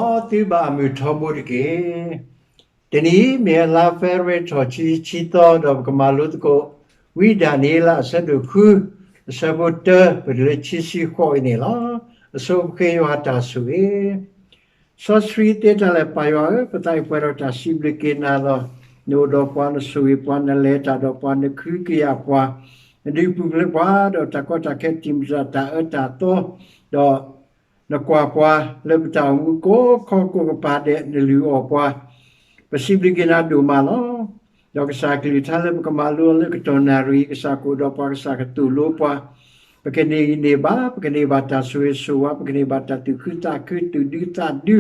မ်သုဘၣ်မုာ်ထီဘိတက့ၢ်. တနံၤအံၤ မ့ၢ်အလါ February ထီၣ်ခံဆံသီ ဒီးပကမၤလိသကိး ဝံဒၤနံးယ့လး အဆၢဒိၣ်ဃု အဆၢဖိတၢ ပတုၤလၢခံဆံဃိးအံၤန့ၣ်လီၤ. အဆိပဃ့ယွၤတၢ်ဆိၣ်ဂ့ၤ. စီဆှံသ့တၢ်လၢပၢ်ယွၤဧၢ, ပသးအံၤပှဲၤဒီးတၢ်စံးဘျုးက့ၤနၤလီၤ. နအိၣ်ဒီးပှၤ, နဆိၣ်ဂ့ၤပှၤ, နလဲၤတၢ်ဒီးပှၤ, နကဟုကယာ်ပှၤ, နဒုးပူၤဖျဲးပှၤ, ဒီးတၢ်ကီတၢ်ခဲ တံာ်မတၤတၢ်အၢတၢ်သီ, ဒီး နကွၢ်ပှၤလၢပတၢ်အိၣ်မူကိးခီကိးကပၤဒဲး နလုၢ်အီၣ်ပှၤ, ပစံးဘျုးက့ၤနၤဒိၣ်မးလီၤ. ဒီးကစၢ်ကလုၢ်ကထါလၢပကမၤလိအီၤလၢကတီၢ်နၣ်ရံၣ်အံၤ, ကစၢ်ကအိၣ်ဒီးပှၤ, ကစၢ်ကသိၣ်လိပှၤ, ပကန့ၢ်ဂံၢ်န့ၢ်ဘါ, ပကန့ၢ်ဘၣ်တၢ်ဆိၣ်ဂ့ၤဆိၣ်ဝါ, ပကန့ၢ်ဘၣ်တၢ်သူၣ်ခုသးခု, သူၣ်ဒူသးဒူ,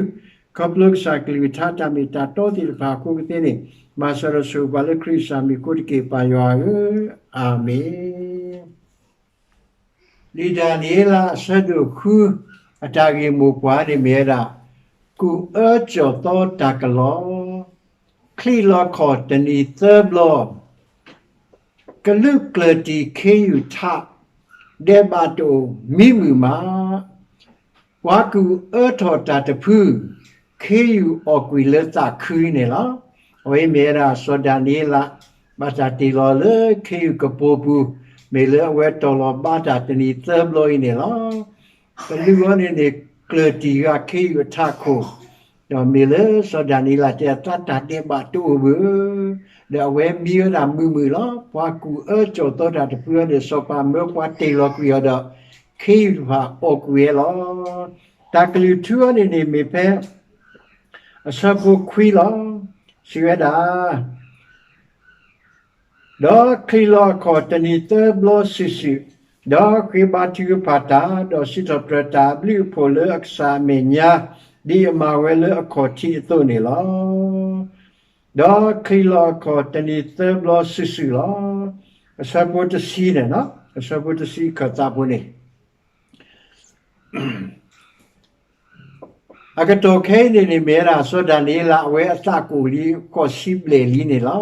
ခီဖျိကစၢ်ကလုၢ်ကထါတၢ်မ့ၢ်တၢ်တီသ့ၣ်တဖၣ်အဃိကသ့န့ၣ်, မၤစၢၤဒီးဆိၣ်ဂ့ၤပှၤလၢခရံာ်ကစၢ်မံၤအဃိတက့ၢ်, ပၢ်ယွၤဧၢ, အၤမ့ၣ်. လံာ်ဒၤနံးယ့လးအဆၢဒိၣ်ဃု အတၢ်ဂ့ၢ်မိၢ်ပှၢ်န့ၣ်မ့ၢ်ဝဲဒၣ်, ကူၣ်အၢကၠီၣ်သီတၢ်ကလီ, ချံးလီၤခီၣ်တနံၤသၢဘျီ, ကလုာ်ကျၢၢ်တံၢ်ခ့ယုၢ်ထး, ဒဲးဘးတအိၣ်မံမုာ်မး, ပှၤကူၣ်အၢထီၣ်တၢ်တဖု, ခ့ယုၢ်အီၣ်ကွံာ်လၢသးခုန့ၣ်လီၤ. အဝဲမ့ၢ်ဝဲဒၣ်စီၤဒၤနံးယ့လး ဘၣ်တၢ်တ့ၢ်လီၤလၢခ့ယုၢ်ကပိာ်ပူၤ, မ့ၢ်လၢအဝဲတီၢ်လီၤဘါတၢ်တနံၤသၢဘျီအံၤန့ၣ်လီၤ. ကလုာ်အီၤန့ၣ်န့ၣ် ကျၢၢ်တံၢ်ဂၤခ့ယုၢ်အထးခိၣ်, ဒီးမ့ၢ်လၢစီၤဒၤနံးယ့လးတဲအသးတၢ်ဒဲးဘးတအိၣ်ဘၣ်, ဒီးအဝဲမံဝဲဒၣ်မုာ်မုာ်လီၤ. ပှၤကူၣ်အၢကၠီၣ်သီတၢ်တဖုအီၤန့ၣ် စီၤပၤမၢပှၤတ့ၢ်လီၤကွံာ်အီၤဒီး ခ့ယုၢ်တဖၣ်အီၣ်ကွံာ်ဝဲလီၤ. တၢ်ကလုၢ်ထူအီၤန့ၣ်န့ၣ်မ့ၢ်ဖဲ အဆၢဖိခွံလီၤ. စံးဝဲဒၣ် ဒီးချံးလီၤအခီၣ်တနံၤသၢဘျီစုာ်စုာ်, ဒီးဃ့ဘါထုကဖၣ်တၢ်, ဒီးစံးထီၣ်ပတြၢၤတၢ်အဘျုးအဖှိၣ်လၢအကစၢ်အမဲာ်ညါ, ဒ်အမၤဝဲလၢအခီၣ်ထံးအသိးန့ၣ်လီၤ. ဒီးချံးလီၤအခီၣ်တနံၤသၢဘျီစုာ်စုာ်လီၤ. အဆၢဖိတဆံန့ၣ်, အဆၢဖိတဆံခၢၣ်သးပူၤန့ၣ် အကတီၢ်ခဲအံၤန့ၣ်န့ၣ် မ့ၢ်ဝဲဒၣ်စီၤဒၤနံးယ့လး အဝဲအသးကအိၣ်လံ ဃိးဆံဘျဲၣ်လံန့ၣ်လီၤ.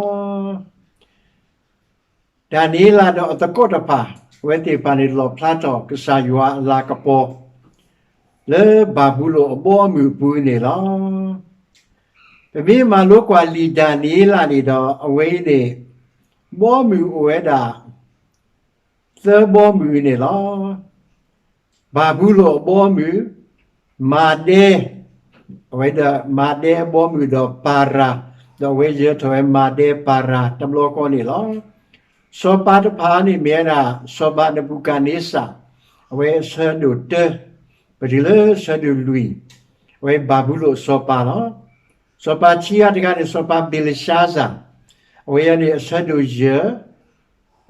ဒၤနံးယ့လးဒီးအသကိးတဖၣ် အဝဲသ့ၣ်တဖၣ်န့ၣ် လီၣ်ဖျါထီၣ်ကစၢ်ယွၤအလၤကပီၤ လၢဘၤဘူလိၣ်အဘီအမုၢ်အပူၤန့ၣ်လီၤ. ပမ့ၢ်မၤလိကွၢ်လံာ်ဒၤနံးယ့လးန့ၣ်ဒီး အဝဲအံၤန့ၣ် ဘီအမုၢ်အိၣ်ဝဲဒၣ် သၢဘီမုၢ်န့ၣ်လီၤ. ဘၤဘူလိၣ်အဘီအမုၢ်, မၤဒဲ, အဝဲဒၣ်မၤဒဲအဘီအမုၢ်ဒီးပၤရၤ, ဒီးအဝဲယၢၤထီၣ်ဝဲမၤဒဲပၤရၤတဘျီဃီန့ၣ်လီၤ. စီၤပၤတဖၣ်န့ၣ်မ့ၢ်ဝဲဒၣ် စီၤပၤနဘူၤခၣ်န့စၢ်, အဝဲအဆၢဒိၣ်တၢ, ပတုၤလၢအဆၢဒိၣ်လွံၢ်, အဝဲဘၤဘူလိၣ်အစီၤပၤလီၤ. စီၤပၤခံဂၤတဂၤန့ၣ် စီၤပၤဘ့လၡါစၢ်, အဝဲအံၤန့ၣ်အဆၢဒိၣ်ယဲၢ်,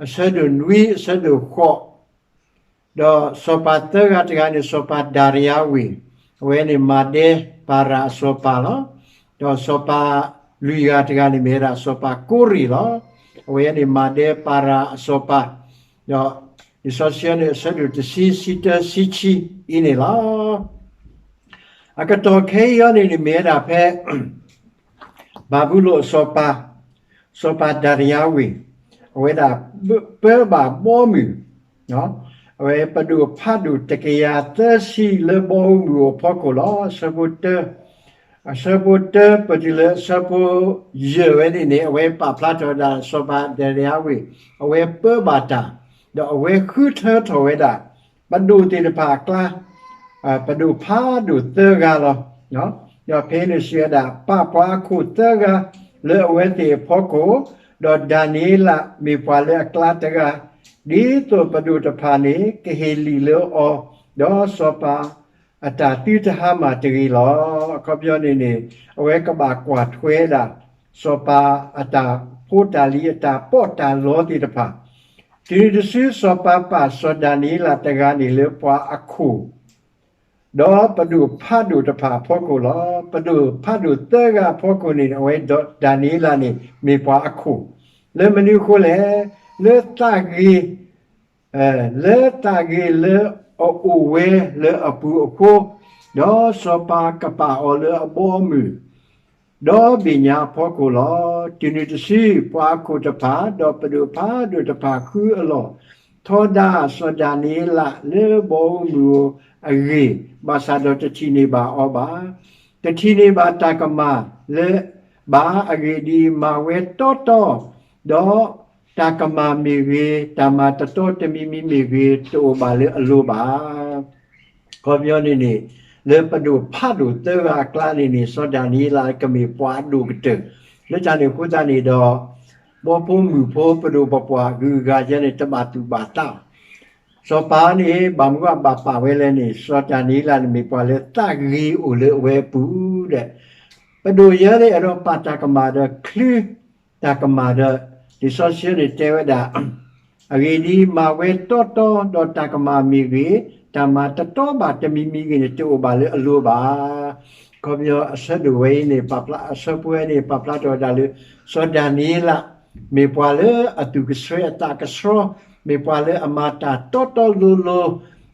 အဆၢဒိၣ်နွံ, အဆၢဒိၣ်ဃိး, ဒီးစီၤပၤသၢဂၤတဂၤန့ၣ် စီၤပၤဒၤရံယါဝ့ၢ်, အဝဲန့ၣ်မၤဒဲပၤရၤအစီၤပၤလီၤ. ဒီးစီၤပၤလွံၢ်ဂၤတဂၤန့ၣ်မ့ၢ်ဝဲဒၣ်စီၤပၤကိရ့ၣ်လီၤ. အဝဲန့ၣ်မၤဒဲပၤရၤအစီၤပၤ, ဒီးလံာ်စီဆှံန့ၣ် အဆၢဒိၣ်တဆံ, ဆံတၢ, ဆံခံအံၤန့ၣ်လီၤ. အကတီၢ်ခဲအံၤအံၤန့ၣ်န့ၣ်မ့ၢ်ဝဲဒၣ်ဖဲ ဘၤဘူလိၣ်အစီၤပၤ, စီၤပၤဒၤရံယါဝ့ၢ်, အဝဲဒၣ်ပၢဘၣ်ဘီမုၢ်, အဝဲပဒိၣ်ဖးဒိၣ်တကယၤသၢဆံလၢဘီအူမုၢ်အဖီခိၣ်လီၤ. အဆၢဖိတၢ, အဆၢဖိတၢပတုၤလၢအဆၢဖိယဲၢ်ဝဲန့ၣ်န့ၣ် အဝဲပာ်ဖျါထီၣ်ဝဲဒၣ်စီၤပၤဒၤရံယါဝ့ၢ်, အဝဲပၢဘၣ်တၢ်, ဒီးအဝဲဃုထၢထီၣ်ဝဲဒၣ် ပဒိၣ်သ့ၣ်တဖၣ်အကျါ ပဒိၣ်ဖးဒိၣ်သၢဂၤလီၤ. ဒီးဖဲန့ၣ်စံးဝဲဒၣ် ပာ်ပှၤအခိၣ်သၢဂၤလၢအဝဲသ့ၣ်အဖီခိၣ်, ဒီးဒၤနံးယ့လးမ့ၢ်ပှၤလၢအကျါတဂၤ, ဒ်သိးပဒိၣ်တဖၣ်န့ၣ် ကဟ့ၣ်လံာ်လၢအီၤ, ဒီးစီၤပၤအတၢ်သုတဟါမၢ်တဂ့ၤလီၤ. အခီပညီန့ၣ်န့ၣ် အဝဲကဘၣ်ကွၢ်ထွဲဒၣ် စီၤပၤအတၢ်ဖိတၢ်လံၤအတၢ်ပီးတၢ်လီသ့ၣ်တဖၣ်, တုၤနုၤတစုစီၤပၤပာ်စီၤဒၤနံးယ့လးတဂၤန့ၣ်လၢပှၤအခိၣ် ဒီးပဒိၣ်ဖးဒိၣ်တဖၣ်အဖီခိၣ်လီၤ. ပဒိၣ်ဖးဒိၣ်သၢဂၤအဖီခိၣ်န့ၣ် အဝဲဒၣ်ဒၤနံးယ့လးန့ၣ် မ့ၢ်ပှၤအခိၣ်, လၢမနုၤအဃိလဲၣ်, လၢသးဂ့ၤ လၢသးဂ့ၤလၢအအိၣ်ဝဲလၢအပူၤအဃိ, ဒီးစီၤပၤကပာ်အီၤလၢအဘီအမုၢ် ဒီဘ့ၣ်ညါအဖီခိၣ်လီၤ. တုၤနုၤတစု ပှၤအခိၣ်တဖၣ် ဒီးပဒိၣ်ဖးဒိၣ်တဖၣ်ဃုအလီၢ်ထီဒါစီၤဒၤနံးယ့လးလၢဘီအူမုၢ်အဂ့ၢ်, ဘၣ်ဆၣ်ဒီးတထံၣ်န့ၢ်ဘၣ်အီၤဘၣ်. တထံၣ်န့ၢ်ဘၣ်တၢ်ကမၣ်လၢၤဘၣ်. အဂ့ၢ်ဒ်အံၤ, မၤဝဲတီတီ, ဒီးတၢ်ကမၣ်မ့ၢ်ဂ့ၤ, တၢ်မၤတတီတမံၤမံၤမ့ၢ်ဂ့ၤ, တအိၣ်ဘၣ်လၢအလိၤဘၣ်. ခီပညီန့ၣ်န့ၣ်, လၢပဒိၣ်ဖးဒိၣ်သၢဂၤအကျါန့ၣ်န့ၣ်, စီၤဒၤနံးယ့လးကမ့ၢ်ပှၤအဒိၣ်ကတၢၢ်. လၢတၢ်န့ၣ်အဃိသတးန့ၣ်ဒီး, ဘီဖိမုၢ်ဖိ ပဒိၣ်ပပှၢ်အဂုၤအဂၤယဲန့ၣ် တဘၣ်သူၣ်ဘၣ်သး စီၤပၤန့ၣ် ဘၣ်မနုၤဘၣ်ပာ်ဝဲလဲၣ်န့ၣ်, စီၤဒၤနံးယ့လးန့ၣ် မ့ၢ်ပှၤလၢသးဂ့ၤအိၣ်လၢအဝဲအပူၤဒီး, ပဒိၣ်ယဲလၢအဲၣ်ဒိးပာ်တၢ်ကမၣ်ဒီး ချုးတၢ်ကမၣ်ဒီး, လံာ်စီဆှံန့ၣ်တဲဝဲဒၣ်, အဂ့ၢ်ဒ်အံၤ, မၤဝဲတီတီ, ဒီးတၢ်ကမၣ်မ့ၢ်ဂ့ၤ, တၢ်မၤတတီဘၣ်တမံၤမံၤဂ့ၤန့ၣ် တအိၣ်ဘၣ်လၢအလိၤဘၣ်. ခီပညီအဆၢဒိၣ်ဝဲအံၤန့ၣ်, အဆၢဖိဝဲန့ၣ် ပာ်ဖျါထီၣ်ဝဲဒၣ်လၢ စီၤဒၤနံးယ့လး မ့ၢ်ပှၤလၢအသူၣ်ကဆှဲအသးကဆှီ, မ့ၢ်ပှၤလၢအမၤတၢ်တီတီလိၤလိၤ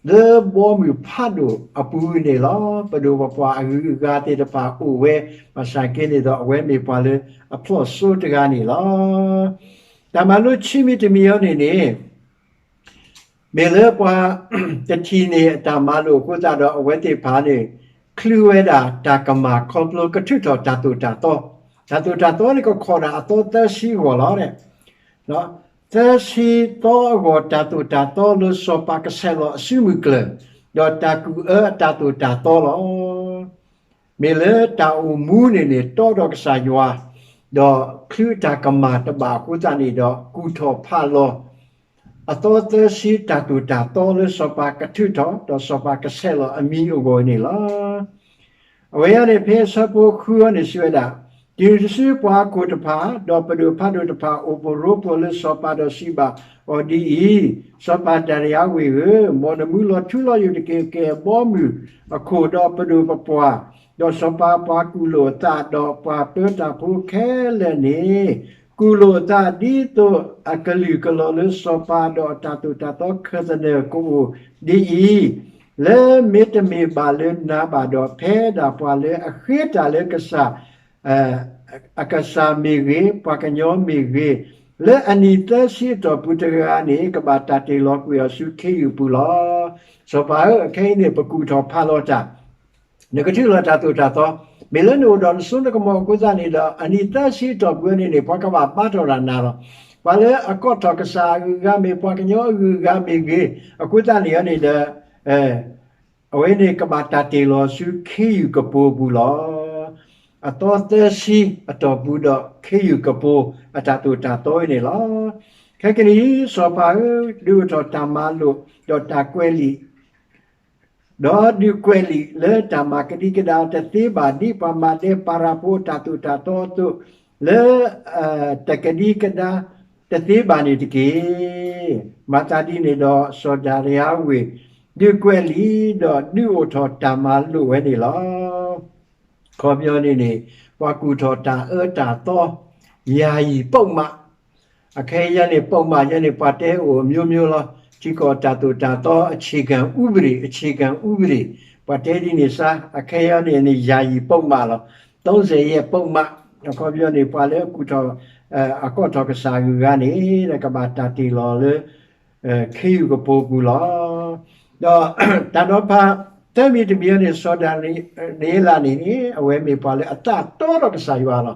လၢဘီမုၢ်ဖးဒိၣ်အပူၤန့ၣ်လီၤ. ပဒိၣ်ပပှၢ်အဂုၤအဂၤသ့ၣ်တဖၣ်အိၣ်ဝဲ, ဘၣ်ဆၣ်က့န့ၣ်ဒီး အဝဲမ့ၢ်ပှၤလၢအဖျီၣ်စိတဂၤန့ၣ်လီၤ. တၢ်မၤလိခံမံၤတမံၤအံၤန့ၣ်န့ၣ် မ့ၢ်လၢပှၤတထံၣ်န့ၢ်အတၢ်မၤလိာ်အဃိသတးဒီး အဝဲသ့ၣ်တဖၣ်န့ၣ် ချုးဝဲဒၣ်တၢ်ကမၣ်ခီဖျိကထုးထီၣ်တၢ်သိၣ်တၢ်သီ, တၢ်သိၣ်တၢ်သီန့ၣ် ကခိးဒၣ်အသီသၢဆံအဂီၢ်လီၤ. သၢဆံသီအဂီၢ် တၢ်သိၣ်တၢ်သီလၢစီၤပၤကဆဲးလီၤအစုမုၢ်ကျၢၤ, ဒီးတၢ်ကူၣ်အၢအတၢ်သိၣ်တၢ်သီလီၤ. မ့ၢ်လၢတၢ်အိၣ်မူန့ၣ်န့ၣ် တီဒီးကစၢ်ယွၤ, ဒီးချုးတၢ်ကမၣ်တဘၣ်အဃိသတးန့ၣ်ဒီး ကူၣ်ထီၣ်ဖးလီၤ အသီသၢဆံတၢ်သိၣ်တၢ်သီလၢစီၤပၤကထုးထီၣ် ဒီးစီၤပၤကဆဲးလီၤအမံၤအဂီၢ်န့ၣ်လီၤ. အဝဲအံၤန့ၣ် ဖဲအဆၢဖိဃုအံၤန့ၣ် စံးဝဲဒၣ်, တုၤနုၤတစုပှၤဟီၣ်ခိၣ်တဖၣ်, ဒီးပဒိၣ်ဖးဒိၣ်တဖၣ် အိၣ်ဖှိၣ်ရိဖှိၣ်လၢစီၤပၤဒီးစံးဘၣ်အီၤဒ်အံၤ, စီၤပၤဒၤရံယါဝ့ၢ်ဧၢ, မ်နမူလီၤထူလီၤယိာ်တက့ၢ်, ကဲဘီမုၢ်အခိၣ်ဒီးပဒိၣ်ပပှၢ်, ဒီးစီၤပၤပှၤကူၣ်လိာ်အသး, ဒီးပှၤပၢတၢ်ဖိခဲလၢာ်န့ၣ် ကူၣ်လိာ်အသး ဒ်သိးအကလုာ်ကလီၤလၢစီၤပၤဒီးအတၢ်သိၣ်တၢ်သီခၢၣ်သနၢၣ်ကအိၣ်ဒ်အံၤ, လၢမ့တမ့ၢ်ဘၣ်လၢနၤဘၣ်ဒီး, ဖဲဒၣ်ပှၤလၢအဃ့တၢ်လၢကစၢ် အကစၢ်မ့ၢ်ဂ့ၤ, ပှၤကညီမ့ၢ်ဂ့ၤ, လၢအနံၣ်သၢဆံအတီၢ်ပူၤတဂၤန့ၣ် ကဘၣ်တၢ်တ့ၢ်လီၤကွံာ်အီၤဆူခ့ယုၢ်ပူၤလီၤ. စီၤပၤဧၢ, အခဲအံၤန့ၣ် ပကူၣ်ထီၣ်ဖးလီၤတၢ်, နကထုးလီၤတၢ်သိၣ်တၢ်သီ, မ့ၢ်လၢနအိၣ်ဒီးနစိနကမီၤအဃိသတးန့ၣ်ဒီး အနံၣ်သၢဆံအတီၢ်ပူၤန့ၣ်န့ၣ် ပှၤကဘၣ်ဘါထီၣ်ဒၣ်နၤလီၤ. ပှၤလၢအကိးထီၣ်ကစၢ်အဂုၤအဂၤမ့ၢ် ပှၤကညီအဂုၤအဂၤမ့ၢ်ဂ့ၤ, အဃိသတးန့ၣ်န့ၣ်ဒီး အဝဲန့ၣ်ကဘၣ်တၢ်တ့ၢ်လီၤဆူခ့ယုၢ်ကပိာ်ပူၤလီၤ. အသီသၢဆံအတီၢ်ပူၤဒီး ခ့ယုၢ်ကပိာ်အတၢ်သိၣ်တၢ်သီန့ၣ်လီၤ. ခဲကနံၣ်အံၤ စီၤပၤဧၢ, ဒုးအိၣ်ထီၣ်တၢ်မၤလိာ်, ဒီးတၢ်ကွဲးလံာ်, ဒီးဒုးကွဲးလံာ်လၢတၢ်မၤကဒံကဒါတသ့ဘၣ် ဒ်ပှၤမၤဒဲးပၤရၤဖိအတၢ်သိၣ်တၢ်သီအသိး, လၢ တကဒံကဒါတသ့ဘၣ်န့ၣ်တက့ၢ်. မၤသးဒ်န့ၣ်ဒီး စီၤဒၤရံယါဝ့ၢ် ဒုးကွဲးလံာ် ဒီးဒုးအိၣ်ထီၣ်တၢ်မၤလိာ်ဝဲန့ၣ်လီၤ. ခီပညီန့ၣ်န့ၣ် ပှၤကူၣ်ထီၣ်တၢ်အၢတၢ်သီ ယာယီပုဒ်မ, အခဲအံၤန့ၣ် ပုဒ်မယဲန့ၣ် ပှၤတဲအိၣ်အမျိုးမျိုးလီၤ. ထံကီၢ်တၢ်သိၣ်တၢ်သီ အခြေခံဥပဒေ, အခြေခံဥပဒေ, ပှၤတဲဒ်န့ၣ်စ့ၢ်, အခဲအံၤန့ၣ်န့ၣ် ယာယီပုဒ်မလီၤ. သုံးဆယ်ရဲ့ ပုဒ်မ, အခီပညီန့ၣ် ပှၤလၢအကူၣ်ထီၣ် အကိးထီၣ်ကစၢ်အဂုၤအဂၤန့ၣ် ကဘၣ်တၢ်တ့ၢ်လီၤလၢ ခ့ယုၢ်ကပိာ်ပူၤလီၤ. ဒီးတၢ်နီၤဖး သၢမံၤတမံၤန့ၣ် စီၤဒၤနံးယ့လးန့ၣ်န့ၣ် အဝဲမ့ၢ်ပှၤလၢအသးတီဒီးကစၢ်ယွၤလီၤ.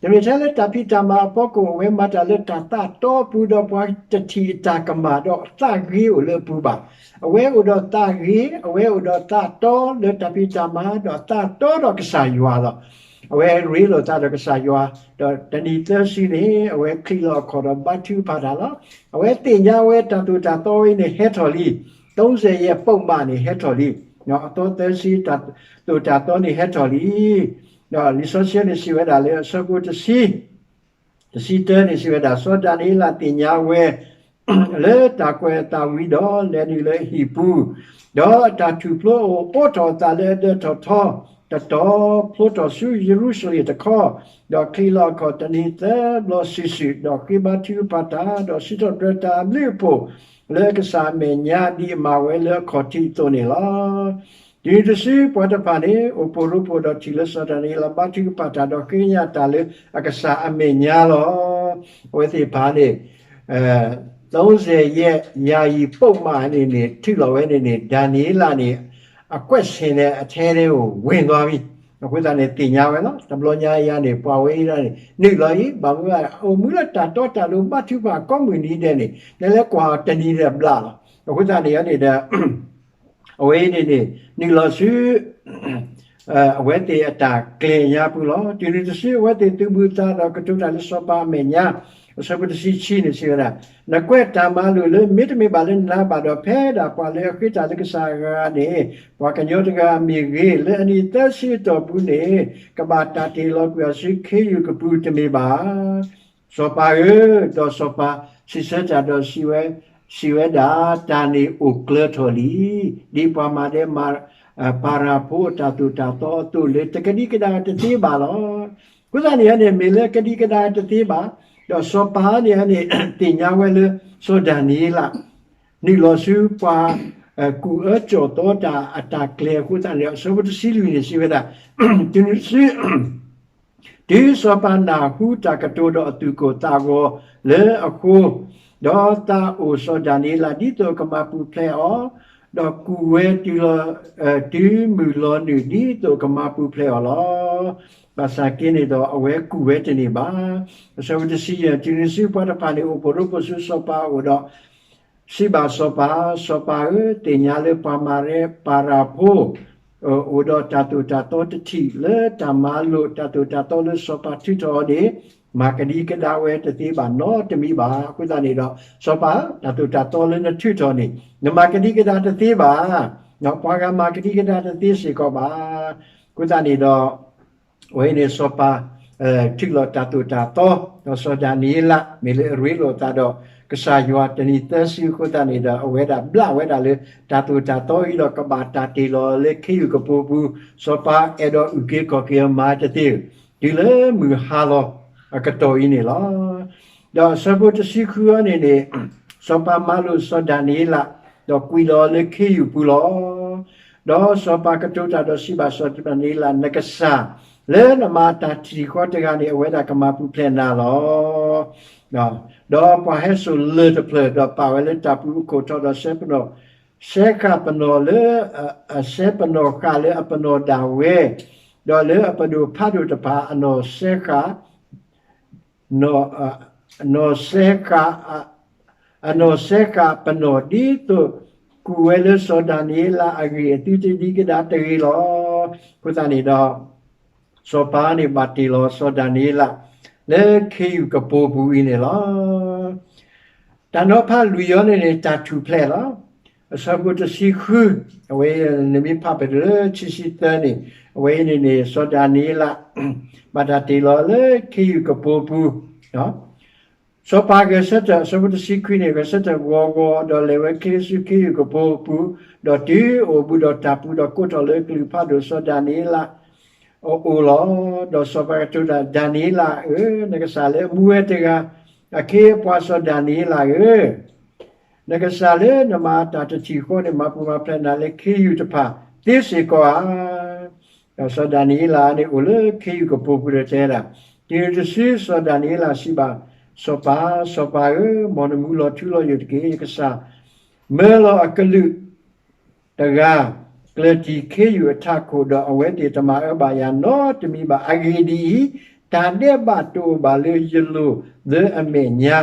တမ့ၢ်ထဲလၢတၢ်ဖံးတၢ်မၤအဖီခိၣ် အဝဲမၤတၢ်လၢတၢ်သးတီအပူၤ ဒီးပှၤတထံၣ်အတၢ်ကမၣ်ဒီးသးဂ့ၤအိၣ်လၢအပူၤဘၣ်. အဝဲအိၣ်ဒီးသးဂ့ၤ, အဝဲအိၣ်ဒီးသးတီလၢတၢ်ဖံးတၢ်မၤ ဒီးသးတီဒီးကစၢ်ယွၤလီၤ. အဝဲရ့လိာ်သးဒီးကစၢ်ယွၤ, ဒီးတနံၤသၢဆံန့ၣ် အဝဲချံးလီၤအခီၣ်ဒီးဘါထုကဖၣ်တၢ်လီၤ. အဝဲသ့ၣ်ညါဝဲတၢ်သိၣ်တၢ်သီဝဲအံၤန့ၣ်ဟဲထီၣ်လံ, သုံးဆယ်ရဲ့ ပုဒ်မ န့ၣ်ဟဲထီၣ်လံ, အသီသၢဆံတၢ်သိၣ်တၢ်သီန့ၣ်ဟဲထီၣ်လံ. ဒီးလံာ်စီဆှံန့ၣ်စံးဝဲဒၣ်လၢအဆၢဖိတဆံ တဆံတၢန့ၣ်စံးဝဲဒၣ်, စီၤဒၤနံးယ့လးသ့ၣ်ညါဝဲ လၢတၢ်ကွဲးအသးဝံၤဒီး လဲၤနုာ်လၢအဟံၣ်ပူၤ, ဒီးအတၢ်ထူၣ်ဖျိအိၣ်အိးထီၣ်အသးလၢအဒၢးထီၣ်ထီ, တတီၤဖျိထီၣ်ဆူယရူၤၡလ့ၣ်တခီ, ဒီးချံးလီၤအခီၣ်တနံၤသၢဘျီစုာ်စုာ်, ဒီးဃ့ဘါထုကဖၣ်တၢ်, ဒီးစံးထီၣ်ပတြၢၤတၢ်အဘျုးအဖှိၣ် လၢကစၢ်အမဲာ်ညါ ဒ်အမၤဝဲလၢအခီၣ်ထံးအသိးန့ၣ်လီၤ. တုၤတစုပှၤတဖၣ်န့ၣ် အိၣ်ဖှိၣ်ရိဖှိၣ်ဒီးထံၣ်လၢစီၤဒၤနံးယ့လးဘါထုကဖၣ်တၢ် ဒီးဃ့ကညးတၢ်လၢအကစၢ်အမဲာ်ညါလီၤ. အဝဲသ့ၣ်တဖၣ်န့ၣ် သုံးဆယ်ရဲ့ ယာယီပုဒ်မ န့ၣ်န့ၣ် ထုးလီၤဝဲန့ၣ်န့ၣ် ဒၤနံးယ့လးန့ၣ် အကွက်ဆင်နဲ့ အထဲထဲကို ဝင်သွားပြီ. အဃိသတးန့ၣ် သ့ၣ်ညါဝဲလီၤ. တဘျီညါအံၤန့ၣ် ပှၤဝဲအံၤန့ၣ် နုာ်လီၤအံၤ ဘၣ်မနုၤဘၣ် အိၣ်မူလၢတၢ်တီတၢ်လိၤဘါထုကဖၣ်ကိးမုၢ်နံၤဒဲးန့ၣ် နလဲၤကွၢ်တနံၤဒီးဘျးလီၤ. အဃိသတးန့ၣ်န့ၣ်ဒီး အဝဲအံၤန့ၣ်န့ၣ် နုာ်လီၤဆူ အဝဲသ့ၣ်အတၢ်ကျဲၤညါပူၤလီၤ. တုၤနုၤတစု အဝဲသ့ၣ်သုးဘူးသးဒီးကတိၤတၢ်လၢစီၤပၤအမဲာ်ညါ, အဆၢဖိတဆံခံန့ၣ်စံးဝဲဒၣ်, နကွဲးတၢ်မၤလိာ်လၢမ့တမ့ၢ်ဘၣ်လၢနၤဘၣ်ဒီး ဖဲဒၣ်ပှၤလၢအဃ့တၢ်လၢကစၢ်အဂၤန့ၣ် ပှၤကညီတဂၤမ့ၢ်ဂ့ၤ, လၢအနံၣ်သၢဆံအတီၢ်ပူၤန့ၣ် ကဘၣ်တၢ်တ့ၢ်လီၤကွံာ်အီၤဆူခ့ယုၢ်ကပူၤတမ့ၢ်ဘၣ် စီၤပၤဧၢ, ဒီးစီၤပၤစံးဆၢတၢ်ဒီးစံးဝဲ, စံးဝဲဒၣ်, တၢ်န့ၣ်အိၣ်ကျၢၤထီၣ်လံ, ဒ်ပှၤမၤဒဲးမၤ ပၤရၤဖိအတၢ်သိၣ်တၢ်သီအသိးလၢ တကဒံကဒါတသ့ဘၣ်လီၤ. အဃိသတးန့ၣ်န့ၣ် မ့ၢ်လၢကဒံကဒါတသ့ဘၣ်, ဒီးစီၤပၤန့ၣ်န့ၣ် သ့ၣ်ညါဝဲလၢ စီၤဒၤနံးယ့လး နုာ်လီၤဆူပှၤ ကူၣ်အၢကၠီၣ်သီတၢ်အတၢ်ကျဲၤအဃိသတးန့ၣ် အဆၢဖိတဆံလွံၢ်န့ၣ် စံးဝဲဒၣ်, တုၤနုၤတစု တုၤစီၤပၤနၢ်ဟူတၢ်ကတိၤဒီးအသူၣ်ကိၢ်သးဂီၤလၢအဃိ, ဒီးသးအိၣ်စီၤဒၤနံးယ့လး ဒ်သိးကမၤပူၤဖျဲးအီၤ, ဒီးကူၣ်ဝဲတုၤလီၤ တုၤမုၢ်လီၤနုာ် ဒ်သိးကမၤပူၤဖျဲးအီၤလီၤ. ဘၣ်ဆၣ်က့န့ၣ်ဒီး အဝဲကူၣ်ဝဲတန့ၢ်ဘၣ်. အဆၢဖိတဆံယဲၢ်, တုၤနုၤတစုပှၤတဖၣ်န့ၣ် အိၣ်ဖှိၣ်ရိဖှိၣ်ဆူစီၤပၤအအိၣ်ဒီး စံးဘၣ်စီၤပၤ, စီၤပၤဧၢ, သ့ၣ်ညါလၢပှၤမၤဒဲးပၤရၤဖိ အိၣ်ဒီးတၢ်သိၣ်တၢ်သီတထံၣ် လၢတၢ်မၤလိာ်တၢ်သိၣ်တၢ်သီလၢစီၤပၤထုးထီၣ်အီၤန့ၣ် မၤကဒံကဒါဝဲတသ့ဘၣ်နီတမံၤဘၣ်. အဃိသတးန့ၣ်ဒီး စီၤပၤဧၢ, တၢ်သိၣ်တၢ်သီလၢနထုးထီၣ်န့ၣ် နမၤကဒံကဒါတသ့ဘၣ်. ပှၤဂၤမၤကဒံကဒါတသ့စ့ၢ်ကီးဘၣ်. အဃိသတးန့ၣ်ဒီး အဝဲအံၤန့ၣ်စီၤပၤ ထုးလီၤတၢ်သိၣ်တၢ်သီ ဒီးစီၤဒၤနံးယ့လး မ့ၢ်လၢအရ့လိာ်အသးဒီးကစၢ်ယွၤတနံၤသၢစုအဃိသတးန့ၣ်ဒီး အဝဲဒၣ်ဘျးဝဲဒၣ်လၢတၢ်သိၣ်တၢ်သီအံၤဒီးကဘၣ်တၢ်တ့ၢ်လီၤလၢခ့ယုၢ်ကပိာ်ပူၤ, စီၤပၤအဲၣ်ဒိးအုၣ်က့ၤခီၣ်က့ၤအီၤမၤတသ့, တုၤလၢမုၢ်ဟါလီၤအကတီၢ်အံၤန့ၣ်လီၤ. ဒီးအဆၢဖိတဆံဃုအံၤန့ၣ်န့ၣ် စီၤပၤမၤလိာ်စီၤဒၤနံးယ့လး ဒီးကွံာ်လီၤလၢခ့ယုၢ်ပူၤလီၤ. ဒီးစီၤပၤကတိၤတၢ်ဒီးစံးဘၣ်စီၤဒၤနံးယ့လး, နကစၢ်လၢနမၤအတၢ်ထံၣ်ဃီတဂၤန့ၣ် အဝဲဒၣ်ကမၤပူၤဖျဲးနၤလီၤ. ဒီးပှၤဟဲစိာ်လၢၢ်တဖျၢၣ် ဒီးပာ်ဝဲလၢတၢ်ပူၤအခိၣ်ထီၣ်ဒီး စဲပနီၣ်, စဲဃာ်ပနီၣ်လၢ စဲပနီၣ်ဃာ်လၢအပနီၣ်ဒၣ်ဝဲ, ဒီးလၢအပဒိၣ်ဖးဒိၣ်တဖၣ် အနီၢ်စဲဃာ် နီၢ်စဲဃာ် အနီၢ်စဲဃာ်ပနီၣ် ဒ်သိးကူၣ်ဝဲလၢစီၤဒၤနံးယ့လးအဂ့ၢ် အသုတဒံကဒါတဂ့ၤလီၤ. အဃိသတးန့ၣ်ဒီး စီၤပၤန့ၣ်ဘၣ်တ့ၢ်လီၤစီၤဒၤနံးယ့လး လၢခ့ယုၢ်ကပိာ်ပူၤအံၤန့ၣ်လီၤ. တၢ်နီၤဖးလွံၢ်အံၤန့ၣ်န့ၣ် တၢ်ထူၣ်ဖျဲးလီၤ. အဆၢဖိတဆံဃု, အဝဲအံၤ နမ့ၢ်ဖးဖဲလၢခံဆံသၢန့ၣ် အဝဲအံၤန့ၣ်န့ၣ် စီၤဒၤနံးယ့လး ဘၣ်တၢ်တ့ၢ်လီၤလၢခ့ယုၢ်ကပိာ်ပူၤ စီၤပၤဂဲၤဆၢထၢၣ် အဆၢဖိတဆံခွံန့ၣ် ဂဲၤဆၢထၢၣ်ဂီၤဂီၤ ဒီးလဲၤဝဲချ့ဆူခ့ယုၢ်ကပိာ်ပူၤ, ဒီးတုၤအိၣ်ဘူးဒီးတၢ်ပူၤ ဒီးကိးထီၣ်လၢကလုာ်ဖးဒိၣ်စီၤဒၤနံးယ့လးအအိၣ်လီၤ. ဒီးစီၤပၤကတိၤတၢ်, ဒၤနံးယ့လးဧၢ, နကစၢ်လၢအမူဝဲတဂၤ, အခ့အပှၤစီၤဒၤနံးယ့လးဧၢ နကစၢ်လၢနမၤတၢ်တထံၣ်ဃီန့ၣ် မၤပူၤမၤဖျဲးနၤလၢခ့ယုၢ်တဖၣ်သ့စ့ၢ်ကီးဧါ. ဒီးစီၤဒၤနံးယ့လးန့ၣ်အိၣ်လၢခ့ယုၢ်ကပိာ်ပူၤဒီးတဲဒၣ်, တုၤနုၤတစုစီၤဒၤနံးယ့လးစံးဘၣ်စီၤပၤ, စီၤပၤဧၢ, မ်နမူလီၤထူလီၤယိာ်တက့ၢ်. ယကစၢ်မၢလီၤအကလုာ်တဂၤ ကျၢၤတံၢ်ခ့ယုၢ်အထးခိၣ်, ဒီးအဝဲသ့ၣ်တမၤအၢဘၣ်ယၤနီတမံၤဘၣ်. အဂ့ၢ်ဒ်အံၤ, တၢ်ဒဲးဘးတအိၣ်ဘၣ်လၢယလိၤလၢအမဲာ်ညါ,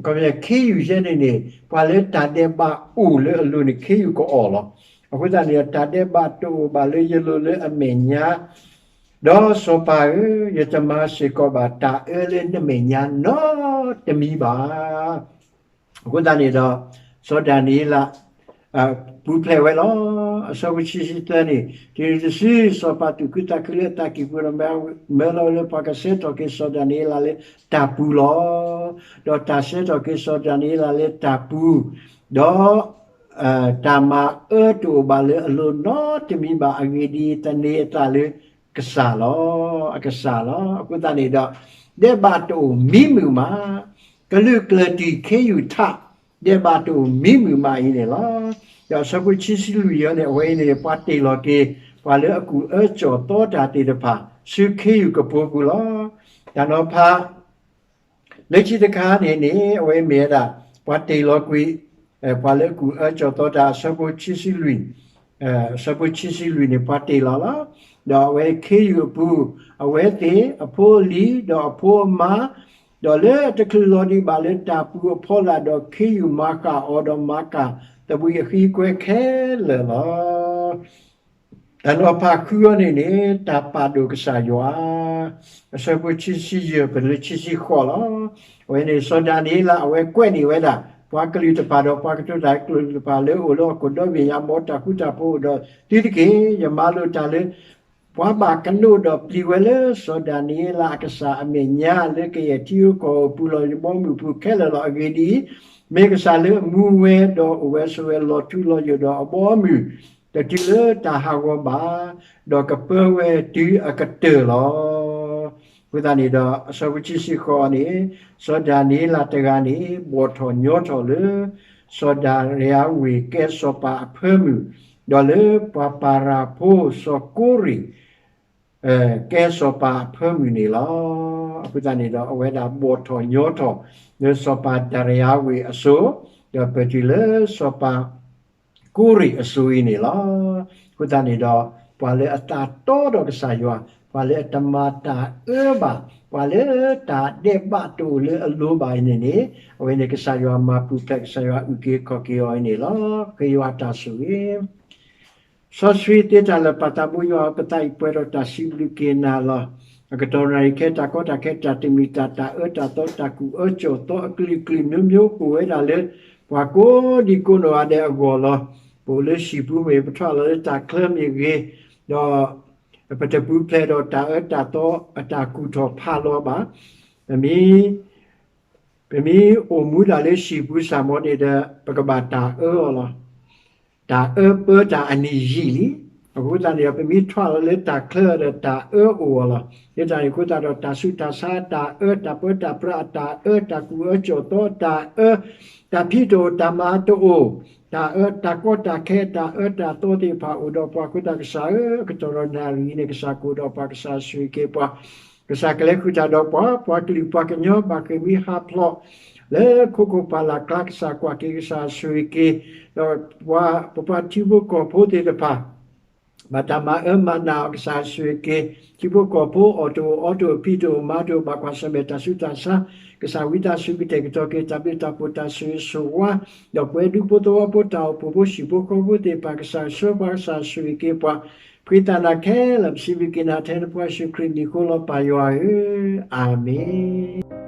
ခီပညီခ့ယုၢ်ယဲန့ၣ်န့ၣ် ပှၤလၢတၢ်ဒဲးဘးအိၣ်လၢအလိၤန့ၣ် ခ့ယုၢ်ကအီၣ်လီၤ. အဃိသတးန့ၣ်ဒီး တၢ်ဒဲးဘးတအိၣ်ဘၣ်လၢယလိၤလၢအမဲာ်ညါ, ဒီးစီၤပၤဧၢ, ယတမၤစ့ၢ်ကီးဘၣ်တၢ်အၢလၢနမဲာ်ညါနီတမံၤဘၣ်. အဃိသတးန့ၣ်ဒီး စီၤဒၤနံးယ့လး ပူၤဖျဲးဝဲလီၤ. အဆၢဖိခံဆံသၢန့ၣ်, တုၤနုၤတစုစီၤပၤသူၣ်ခုသးခုလၢအသးကံၢ်ပူၤဒီး မၢလီၤလၢပှၤကဆှၢထီၣ်က့ၤစီၤဒၤနံးယ့လးလၢတၢ်ပူၤလီၤ. ဒီးတၢ်ဆှၢထီၣ်က့ၤစီၤဒၤနံးယ့လးလၢတၢ်ပူၤ, ဒီး တၢ်မၤအၢတအိၣ်ဘၣ်လၢအလိၤနီတမံၤဘၣ်. အဂ့ၢ်ဒ်အံၤ, သန့ၤအသးလၢကစၢ်လီၤ, အကစၢ်လီၤ. အဃိသတးန့ၣ်ဒီး ဒဲးဘးတအိၣ်မံမုာ်မး, ကလုာ်ကျၢၤတံၢ်ခ့ယုၢ်ထး, ဒဲးဘးတအိၣ်မံမုာ်မးအံၤန့ၣ်လီၤ. ဒီးအဆၢဖိခံဆံလွံၢ်အံၤန့ၣ် အဝဲအံၤန့ၣ် ပှၤတ့ၢ်လီၤက့ၤ ပှၤလၢအကူၣ်အၢကၠီၣ်သီတၢ်သ့ၣ်တဖၣ် ဆူခ့ယုၢ်ကပိာ်ပူၤလီၤ. တၢ်နီၤဖး လၢခံတခါန့ၣ်န့ၣ် အဝဲမ့ၢ်ဝဲဒၣ် ပှၤတ့ၢ်လီၤကွံာ် ပှၤလၢအကူၣ်အၢကၠီၣ်သီတၢ် အဆၢဖိခံဆံလွံၢ်, အဆၢဖိခံဆံလွံၢ်န့ၣ် ပှၤတ့ၢ်လီၤလီၤ. ဒီးအဝဲခ့ယုၢ်အပူၤ, အဝဲသ့ၣ်အဖိအလံၤ, ဒီးအဖိအမါ, ဒီးလၢအတချုးလီၤဒံးဘၣ်လၢတၢ်ပူၤအဖီလာ်, ဒီးခ့ယုၢ်မၤဃၣ်အီၤ, ဒီးမၤကၢ်သဘှံးအဃံကွဲခဲလၢာ်လီၤ. တၢ်နီၤဖးဃုအီၤန့ၣ်န့ၣ် တၢ်ပာ်ဒိၣ်ကစၢ်ယွၤ, အဆၢဖိခံဆံယဲၢ် ပတုၤလၢခံဆံဃိးလီၤ. အဝဲန့ၣ် စီၤဒၤနံးယ့လး အဝဲကွဲးန့ၢ်ဝဲဒၣ် ပှၤကလုာ်တဖၣ်ဒီးပှၤကတိၤတၢ်ကလုာ်တဖၣ်လၢအိၣ်လၢဟီၣ်ခိၣ်ဒီဘ့ၣ်ညါ မ်တၢ်ဃူတၢ်ဖိးအိၣ်ဒီးသုတက့ၢ်. ယမၤလိာ်တၢ်လၢ ပှၤဘၣ်ကနိးဒီးပျံၤဝဲလၢစီၤဒၤနံးယ့လးအကစၢ်အမဲာ်ညါ လၢကယဲၢ်ထံဧိၤကီၢ်ဧိၤပူၤလီၢ်ယဘီမုၢ်ပူၤခဲလၢာ်လီၤ. အဂ့ၢ်ဒ်အံၤ, မ့ၢ်ကစၢ်လၢအမူဝဲဒီးအိၣ်ဝဲဆိးဝဲလီၤထူလီၤယိာ်ဒီးအဘီအမုၢ် တတုၤလၢတၢ်ဟးဂီၤဘၣ်, ဒီးကပၢဝဲတုၤအကတၢၢ်လီၤ. အဃိသတးန့ၣ်ဒီး အဆၢဖိခံဆံဃိးန့ၣ်, စီၤဒၤနံးယ့လးတဂၤန့ၣ် ဘီၣ်ထီၣ်ညီထီၣ်လၢ စီၤဒၤရံယၤဝ့ၢ်ကဲစီၤပၤအဖၢမုၢ်, ဒီးလၢပှၤပၤရၤဖိစီၤကိရံၣ် ကဲစီၤပၤအဖၢမုၢ်န့ၣ်လီၤ. အဃိသတးန့ၣ်ဒီး အဝဲဒၣ်ဘီၣ်ထီၣ်ညီထီၣ်လၢစီၤပၤဒၤရံယၤဝ့ၢ်အစိၤ, ဒီးပတုၤလၢစီၤပၤ ကိရံၣ်အစိၤအံၤန့ၣ်လီၤ. အဃိသတးန့ၣ်ဒီး ပှၤလၢအသးတီဒီးကစၢ်ယွၤ, ပှၤလၢအတမၤတၢ်အၢဘၣ်, ပှၤလၢတၢ်ဒဲးဘးတအိၣ်လၢအလိၤဘၣ်အံၤန့ၣ်န့ၣ်, အဝဲန့ၣ်ကစၢ်ယွၤမၤပူၤဖျဲး ကစၢ်ယွၤအုၣ်က့ၤခီၣ်က့ၤအီၤအံၤန့ၣ်လီၤ. ဃ့ယွၤတၢ်ဆိၣ်ဂ့ၤ စီဆှံသ့တၢ်လၢာ် ပာ်သးဘိယွၤ ပသးအံၤပှဲၤဒီးတၢ်စံးဘျုးက့ၤနၤလီၤ. အကတီၢ်နၣ်ရံၣ်ခဲ တၢ်ကီတၢ်ခဲ တၢ်တမံၤတၢ် တၢ်အၢတၢ်သီ တၢ်ကူၣ်အၢကၠီၣ်သီ အကလုာ်ကလုာ်မျိုးမျိုး အိၣ်ဝဲဒၣ်လၢ ပှၤကိးဒံကိးနီၢ်ဂၤဒဲးအဂီၢ်လီၤ. ပအိၣ်လၢဟံၣ်ပူၤမ့ၢ် ပထီၣ်လီၤလၢတၢ်ချၢမ့ၢ်ဂ့ၤ, ဒီး ပတပူၤဖျဲးဒီးတၢ်အၢတၢ်သီအတၢ်ကူၣ်ထီၣ်ဖးလီၤဘၣ်. ပမ့ၢ် ပမ့ၢ်အိၣ်မူဒၣ်လၢဟံၣ်ပူၤစ့ၢ်ကီးန့ၣ်ဒီး ပကဘၣ်တၢ်အၢအီၤလီၤ. တၢ်အၢပၢတၢ်အနံၣ်ယံာ်လံ. အဃိသတးန့ၣ်ဒီး ပမ့ၢ်ထီၣ်လီၤလၢတၢ်ချၢဒီး တၢ်အၢအိၣ်အီၤလီၤ. လၢတၢ်န့ၣ်အဃိသတးဒီး တၢ်ဆူးတၢ်ဆါတၢ်အၢ, တၢ်ပၢတၢ်ပြးအတၢ်အၢ, တၢ်ကူၣ်အၢကၠီၣ်သီတၢ်အၢ, တၢ်ဖံးတအိၣ် တၢ်မၤတအိၣ်, တၢ်အၢတၢ်ကီတၢ်ခဲ တၢ်အၢတၢ်သီသ့ၣ်တဖၣ်အိၣ်ဒီးပှၤအဃိသတး ကစၢ်ဧၢ, အကတီၢ်ဒီးနၣ်ရံၣ်အံၤန့ၣ် ကစၢ်ကအိၣ်ဒီးပှၤ ကစၢ်ဆိၣ်ဂ့ၤက့ၤပှၤ, ကစၢ်ကလဲၤဃုာ်တၢ်ဒီးပှၤ, ပှၤကလုာ်ပှၤကညီဘၣ်ဃ့ၢ်မှံဟးဖျိး လၢခိခိၣ်ပၤလၢ်ကျါ ကစၢ်ကွၢ်က့ၤ ကစၢ်ဆိၣ်ဂ့ၤက့ၤ, ဒီးပပှၤထံဖိကီၢ်ဖိသ့ၣ်တဖၣ် ဘၣ်တၢ်မၤအၢမၤနးအီၤ ကစၢ်ဆိၣ်ဂ့ၤက့ၤ, ထံဖိကီၢ်ဖိအီၣ်တအိၣ်အီတအိၣ် ဖံးတအိၣ်မၤတအိၣ် ဘၣ်ကွၢ်ဆၢၣ်မဲာ်တၢ်ဆူးတၢ်ဆါ, ကစၢ်ဝံသးစူၤကတဲာ်ကတီၤက့ၤ တၢ်ဘျုးတၢ်ဖှိၣ်တၢ်ဆိၣ်ဂ့ၤဆိၣ်ဝါ, ဒီးပှၤဒူဖိသဝီဖိတၢ်အိၣ်ဖှိၣ်ဖိဟံၣ်ဖိဃီဖိသ့ၣ်တဖၣ် ကစၢ်ဆှၢပှၤ ကစၢ်ဆိၣ်ဂ့ၤက့ၤပှၤ, ပဃ့တၢ်နၤခဲလၢာ် ပစံးဘျုးက့ၤနၤထဲနဖိယ့ၣ်ၡူးခရံာ်မံၤအဃိလီၤ ပၢ်ယွၤဧၢ, အၤမ့ၣ်.